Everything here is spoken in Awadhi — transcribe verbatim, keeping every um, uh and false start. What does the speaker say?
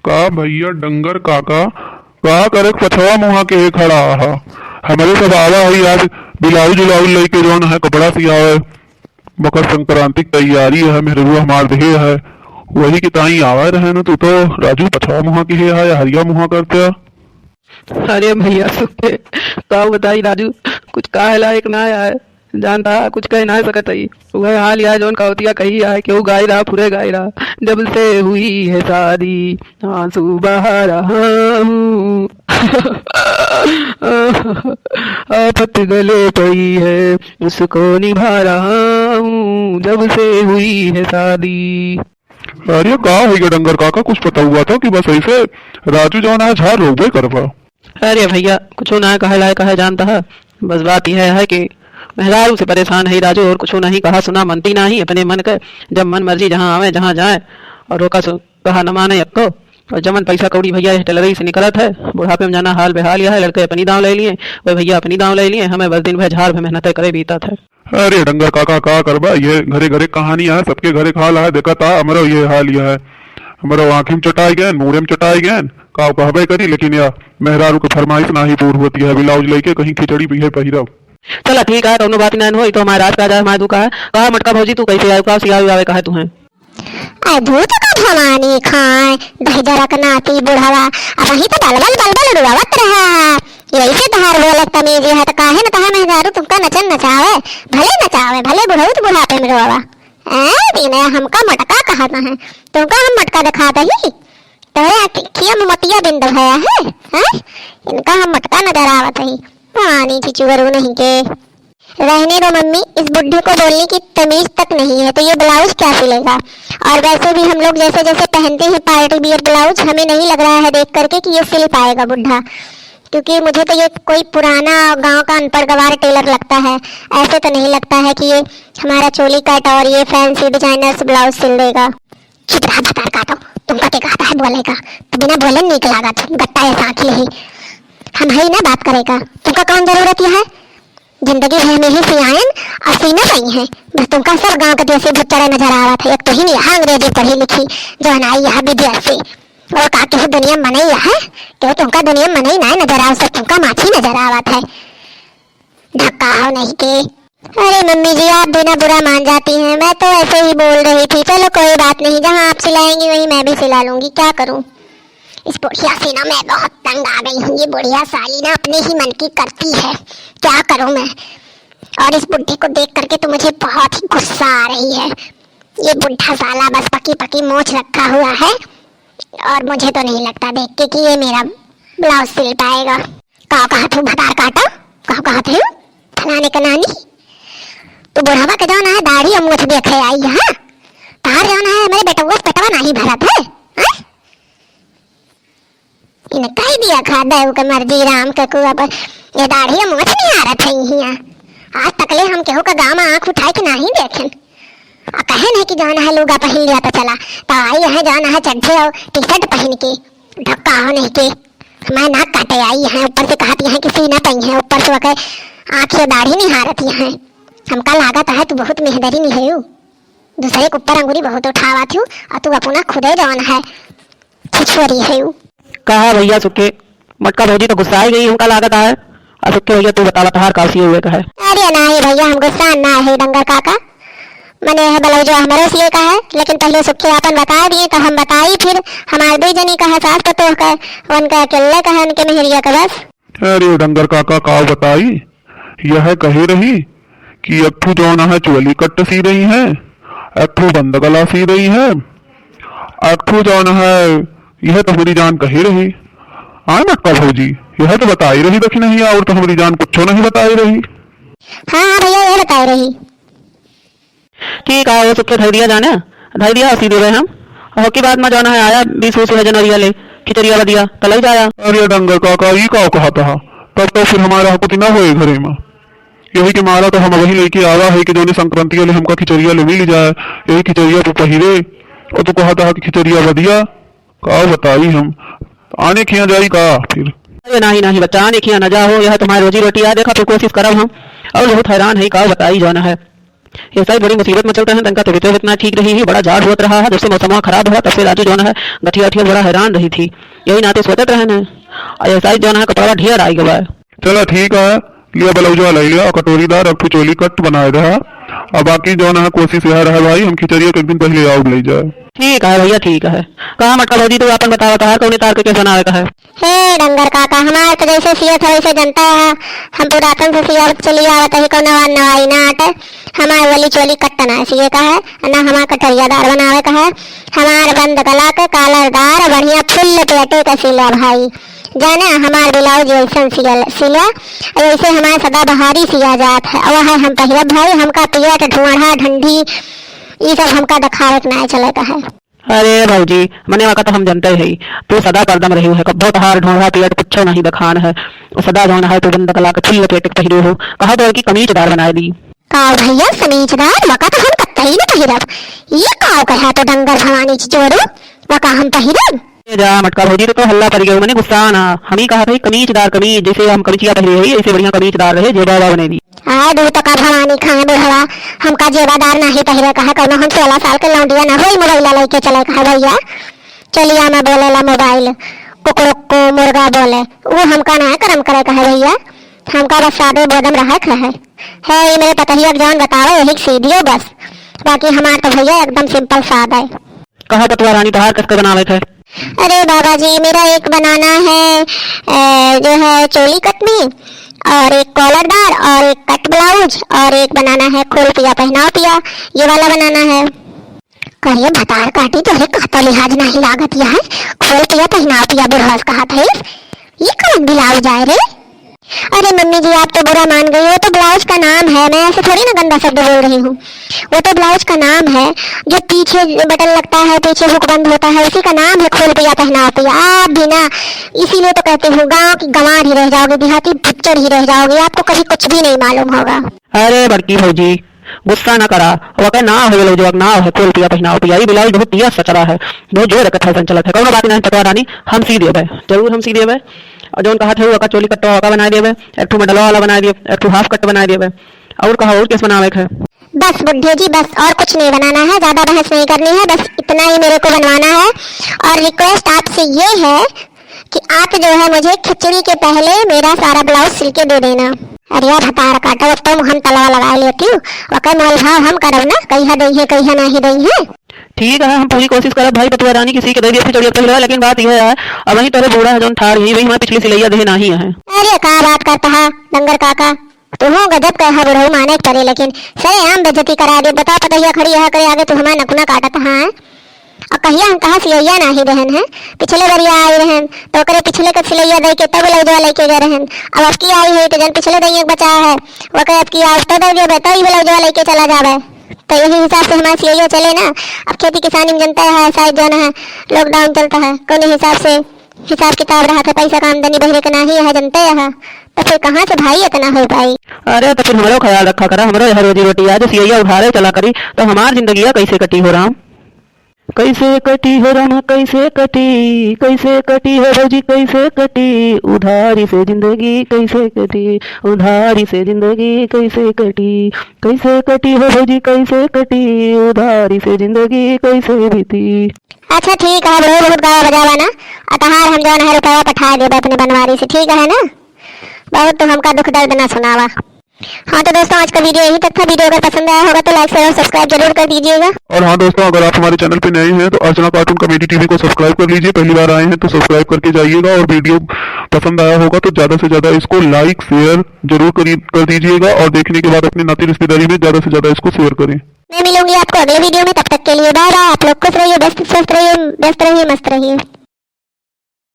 का भइया डंगर काका, का करे पछवा मुहा के खड़ा आहा? हमरे सब आवा है आज ब्लाउज उलाउज लइके जौन है कपड़ा सियावे, मकर संक्रांति की तैयारी है, मेहरुआ हमार देहे है, वही के ताई आवा रहे न, तू तो राजू पछवा मुहा के है या हरिया मुहा करते। अरे भइया सुखे, का बताई राजू, कुछ कहे लायक ना आए, जानता कुछ कह ना सकत हई। वह हाल या जौन कवतिया कही है, केहू गाई रहा, फुरे गाई रहा, जब से हुई है शादी, आंसू बहा रहा हूँ। आफत गले पई है, उसको निभा रहा हूँ, जब से हुई है शादी। अरे का होइगा डंगर काका, कुछ पता हुआ था कि बस ऐसे राजू जौन है झार रोबे करबा। अरे भइया, कुछो ना कहे लायक है जानता है, बस बात यह है कि मेहरारू से परेशान है राजू, और कुछो नहीं, कहा सुना मनती नहीं अपने मन के, जब मन मर्जी जहाँ आवे जहाँ जाए, और रोका सु-, कहा न माने अक्को, और जमन पैसा कौड़ी भइया यह टेलरी से निकलत है, बुढ़ापे में जाना हाल बेहाल यह है, लड़के अपनी दाँव ले लिए, वह भइया अपनी दाँव ले लिए, हमें बस दिन भर झार भर मेहनत करे बीतत है। अरे डंगर काका, का करबा, ये घरे घरे कहानी है, सबके घरे हाल है, देखा था, हमरो ये हाल यह है, हमरो आँखी में चटाई गए, मूड़े में चटाई गए, का कहबे करी, लेकिन या मेहरारू के फरमाइश ना ही पूर होती है, ब्लाउज लेके कहीं खिचड़ी भी है पहिरब। चला ठीक है, कौनो बात ना हो, ई तो हमारे राज का जाए, हमारे दुख है। कहा मटका भौजी, तू कैसे आयु का सियावे आवे कहा तू है? अरे भूत का भवानी खाए, दहिजरा के नाती बुढ़वा, अब वही तो बलबल बलबल रोवत रहा है। यही से तहार बोलत तमीज है, तो काहे न तहार मेहरारू तुमका नचन नचावे, भले नचावे, भले बुढ़ऊ तो बुढ़ापे में रोवा। ए, दीने हमका मटका कहत है, तुमका हम मटका दिखात ही? तोरे अखिया में मोतिया बिंद भया है, हैं? इनका हम मटका नजर आवत ही, पानी चिचुगरू नहीं के। रहने दो मम्मी, इस बुढ़े को बोलने की तमीज तक नहीं है, तो ये ब्लाउज क्या सिलेगा? और वैसे भी हम लोग जैसे जैसे पहनते हैं पार्टी वियर ब्लाउज, हमें नहीं लग रहा है देख करके कि ये सिल पाएगा बुढ़ा, क्योंकि मुझे तो ये कोई पुराना गांव का अनपढ़ गवार टेलर लगता है। ऐसे तो नहीं लगता है कि ये हमारा चोली कट और ये फैंसी डिजाइनर्स ब्लाउज सिल देगा। चुप रहा भतार काटो, तुमका के कहता है बोलेगा, तो बिना बोले नीक लागत, गट्टा ऐसा आँखी ही। हम है ना बात करेगा, तुमका कौन जरूरत यह है? जिंदगी भर में ही सियायन और सीना सही है, बस तुमका सब गांव के देसी भुच्चड़े नजर आवत है। एक तो ही नहीं, हाँ, अंग्रेजी पढ़ी लिखी, जो है ना आई यहाँ विदेश से, और का केहू दुनिया में मनई है? केहू तुमका दुनिया में मनई ना नजर आवत, सब तुमका माछी नजर आवत है। धक्का हो नहीं के। अरे मम्मी जी, आप भी ना बुरा मान जाती हैं, मैं तो ऐसे ही बोल रही थी। चलो कोई बात नहीं, जहाँ आप सिलाएंगी वहीं मैं भी सिला लूंगी, क्या करूँ। इस बुढ़िया से ना मैं बहुत तंग आ गई हूँ। ये बुढ़िया साली ना अपने ही मन की करती है, क्या करूँ मैं। और इस बुढ़े को देख करके तो मुझे बहुत ही गुस्सा आ रही है। ये बुढ़ा साला बस पकी पकी मोछ रखा हुआ है और मुझे तो नहीं लगता देख के कि ये मेरा ब्लाउज सिल पाएगा। का कहत हूँ भतार काटा, का कहत हूँ फलाने के नानी, तू बुढ़ावा के जौन है दाढ़ी और मोछ देखे आई है, तार जौन है हमारे बेटवा से पेटवा नहीं भरत है, हैं? इन्हें कह दिया खा देव के मर्जी राम के कुआ पर, ये दाढ़ी और मोछ नहीं आ रहा था यहाँ। आज तकले हम केहू का गाँव में आँख उठाए के नहीं देखें। आ कहे नहीं कि जौन है लुगा पहिन लिया तो चला, तो आई है जौन है चड्ढे और टी शर्ट पहिन के, ढक्का हो नहीं के। हमारे नाक काटे आई है, ऊपर से कहती है कि सीना तई है, ऊपर से ओके आँख से दाढ़ी निहारती है। हमका लागत है तू बहुत मेहदरी नहीं है, दूसरे के ऊपर अंगुरी बहुत उठावा थी और तू अपना खुदे जौन है छिछोरी है। कहा भइया सुखे, मटका भौजी तो गुस्सा ही गई, हमका लागत है। और सुखे भइया तू बतावा तहार का सिए हुए का है? अरे नाही भइया, हम गुस्सा ना है डंगर काका, मने यह ब्लाउज हमरो सिए का है, लेकिन पहले सुखे आपन बता दिए तो हम बताई, फिर हमारे दो जनी का है, सास पतोह का, उनका अकेले का है, उनके मेहरिया का बस। अरे डंगर काका का बताई, यह कहे रही कि एक ठू जौन है चोली कट सी रही है, एक ठू बंद गला सी रही है, एक ठू जौन है, यह तो हमारी जान कही रही। हाँ मटका भौजी, यह तो बताई रही दखिन ही, और तो हमारी जान कुछ नहीं बताई रही। हाँ हाँ भइया, यह बताई रही। ठीक है, वो सुखे धर दिया जाने, धर दिया सी देवे हम। और की बाद में जौन है आया बीस उस जनवरी ले खिचड़िया बदिया तो लग जाया। अरे डंगर काका, ई का कहत हा? तब तो फिर हमारा कुछ ना होए घरे में। यही के मारा तो हम वही लेके आवा है कि जौने संक्रांति वाले हमका खिचड़िया ले मिल जाए, यही खिचड़िया पे पहिरे। और तू कहत हा कि खिचड़िया बदिया, का बताई हम, आने खिया जाई का फिर? अरे नाही नाही बच्चा, आने खिया न जाओ, यह तुम्हारी रोजी रोटी आ, देखा फिर कोशिश करब हम। और बहुत हैरान है, का बताई जौन है। ये साइज बड़ी मुसीबत में चलत रहन, तनका तबीयत उबीयत ना ठीक रही ही, बड़ा जाड़ होत रहा है, जब से मौसम खराब हुआ तब से राजू जौन है गठिया उठिया बड़ा हैरान रही थी, यही नाते सोचत रहन है। और ये साइज जौन है कपड़ा ढेर आई गवा है। चला ठीक है, लिया ब्लाउजवा ले लिया, कटोरीदार, अब ठो चोली कट बनाए दे। अब बाकी जौन है कोशिश यह रहे भाई, हम खिचड़िया के एक दिन पहले आउब ले जाए। ठीक है भैया, ठीक है। कहा मटका भौजी, तू आपन बतावा, तोहार कौने तार के केस बनावे का है? हे डंगर काका, हमार तो जैसे सियत है वैसे जनता है, हम पुरातन से सियत चली आवत है, कौनो नवाई ना आटे। हमार वली चोली कट ना सिए का है, ना हमार कटोरियादार बनावे का है। हमार बंद गला के कॉलरदार बढ़िया फुल लपेटे के सिला भाई, जाने हमार ब्लाउज ऐसन सियल सिला, ऐसे हमार सदा बहारी सिया जात है, वह हम पहिरब भाई, हमका पेट ढोढ़ा ढंडी ई सब हमका देखावे के ना चले का है। अरे भौजी, मने वाका तो हम जनते हई, तू सदा परदम रही है, कब्बो तहार ढोढ़ा पेट कुछो नहीं देखान है। सदा जौन है तू बंद गला के फुल लपेट के पहिरे हो, कहा तो कि कमीजदार बनाए दी। का भैया समीजदार, वाका तो हम कतई न पहिरब। ये का कहा तो डंगर भवानी चिचोरू, वाका हम पहिरब? ए जा मटका भौजी, तो, तो हल्ला पड़ गयो, मने गुस्सा ना। हम ही कहा था कमीजदार कमीज, जैसे हम कमीजिया पहिरे हई, ऐसे बढ़िया कमीजदार रहे, जेबा बा बने दी। आय, दू टका भवानी खाए बुढ़वा, हमका जेबादार नाही पहिरे का है, कौनो हम सोलह साल के लौंडिया ना होई, मोबाइल लेके चले का है भैया। चलिया में बोलेला मोबाइल, कुकड़ुक को मुर्गा बोले, वो हमका ना करम करे का है भैया, हमका बस सादे बोदम रहे का है। है, ये मेरे पतहिया के जौन बतावे, यही से दियो बस, बाकी हमार तो भैया एकदम सिंपल सादा है। कहा पतुआ रानी, तोहार कस के बनावे के है? अरे बाबा जी, मेरा एक बनाना है, अ, जो है चोली कट में, और एक कॉलरदार, और एक कट ब्लाउज, और एक बनाना है खोल पिया पहनाओ पिया, ये वाला बनाना है। करे भतार काटी, तोहे कहतो लिहाज नाही लागत यह है, खोल पिया पहनाओ पिया बुढ़वा से कहत है, ये कौन ब्लाउज आए रे? अरे मम्मी जी, आप तो बुरा मान गई हो, तो ब्लाउज का नाम है, मैं ऐसे थोड़ी ना गंदा शब्द बोल रही हूँ। वो तो ब्लाउज का नाम है, जो पीछे बटन लगता है, पीछे हुक बंद होता है, उसी का नाम है खोल पिया पहनाओ पिया। आप भी ना, इसीलिए तो कहती हूँ, गाँव की गंवार ही रह जाओगी, देहाती भुच्चड़ ही रह जाओगी, आपको कभी कुछ भी नहीं मालूम होगा। अरे बड़की भौजी, गुस्सा ना करा, वके नाव है ब्लाउजवा के, नाव है खोल पिया पहनाओ पिया। ई ब्लाउज बहुत दिया सचरा है, बहुत जोर के फैशन चलत है। कौनो बात नहीं पतुआ रानी, हम सी देबे, जरूर हम सी देबे। और जौन कहा थे वका चोली कट्टवा वका बनाए देबे, एक ठो मडलवा वाला बनाए देबे, एक ठो हाफ कट बनाए देबे। और कहा और केस बनावे के है? बस बुढ़े जी बस, और कुछ नहीं बनाना है, ज्यादा बहस नहीं करनी है, बस इतना ही मेरे को बनवाना है। और रिक्वेस्ट आपसे ये है कि आप जो है मुझे खिचड़ी के पहले मेरा सारा ब्लाउज सिल के दे देना। अरे भतार काटो, अब तो हम तलवा लगा लेती हूँ, ओकर मोल भाव हम करब ना, कहिया दई है, कहिया नहीं दई है। ठीक है, हम पूरी कोशिश करब भाई पतुआ रानी किसी के दे दिए खिचड़ी पहले, लेकिन बात यह है, अब वही तोरे बूढ़ा है जौन ठाड़ ही, वही हमारे पिछली सिलैया दे नाही है। अरे का बात करता है डंगर काका, तुहूँ गजब का है बुढ़ऊ, माने के परे, लेकिन सरेआम बेइज्जती करा दे। बताओ पतोहिया खड़ी है करे आगे, तू हमार नकुना काटत है। और कहिया हम कहा सियैया नाही रहन है, पिछले बरिया आई रहन, तो ओकरे पिछले के सिलैया दे के तब ब्लाउजवा लेके गए रहन। अब अबकी आई है तो जन पिछले दइया के बचा है, ओकरे अबकी आई तो दे देबे, तो ई ब्लाउजवा लेके चला जाबे। तो यही हिसाब से हमार सियैया चले ना। अब खेती किसानी में जनता है, शायद जौन है लॉकडाउन चलता है, कौन हिसाब से हिसाब किताब रहा था, पैसा का आमदनी बहिरे के नाही है, जनते है, तो फिर कहाँ से भाई इतना हो पाई? अरे तो फिर हमरो ख्याल रखा करा, हमरो यह रोजी रोटी है, जो सियैया उधारे चला करी, तो हमार जिंदगिया कैसे कटी हो राम? कैसे कटी हो राम, कैसे कटी, कैसे कटी हो भौजी, कैसे कटी, उधारी से जिंदगी कैसे कटी, उधारी से जिंदगी कैसे कटी, कैसे कटी हो भौजी, कैसे कटी, उधारी से जिंदगी कैसे बीती। अच्छा ठीक है, बुढ़ऊ बहुत गावा बजावा ना, अतहार हम जौन है रुपया पठा देबे अपने बनवारी से, ठीक है ना? बहुत तो हमका दुख दर्द ना सुनावा। हाँ तो दोस्तों, आज का वीडियो यहीं तक था। वीडियो अगर पसंद आया होगा तो like, share और subscribe जरूर कर दीजिएगा। और हाँ दोस्तों, अगर आप हमारे channel पे नए हैं तो अर्चना Cartoon Comedy TV को subscribe कर लीजिए। पहली बार आए हैं तो subscribe करके जाइएगा, और वीडियो पसंद आया होगा तो ज़्यादा से ज़्यादा इसको like, share जरूर करी-, कर दीजिएगा, और देखने के बाद अपने नाते रिश्तेदारी में ज़्यादा से ज़्यादा इसको share करें। मैं मिलूंगी आपको अगले वीडियो में, तब तक के लिए bye bye। आप लोग खुश रहिए, व्यस्त स्वस्थ रहिए, व्यस्त रहिए, मस्त रहिए।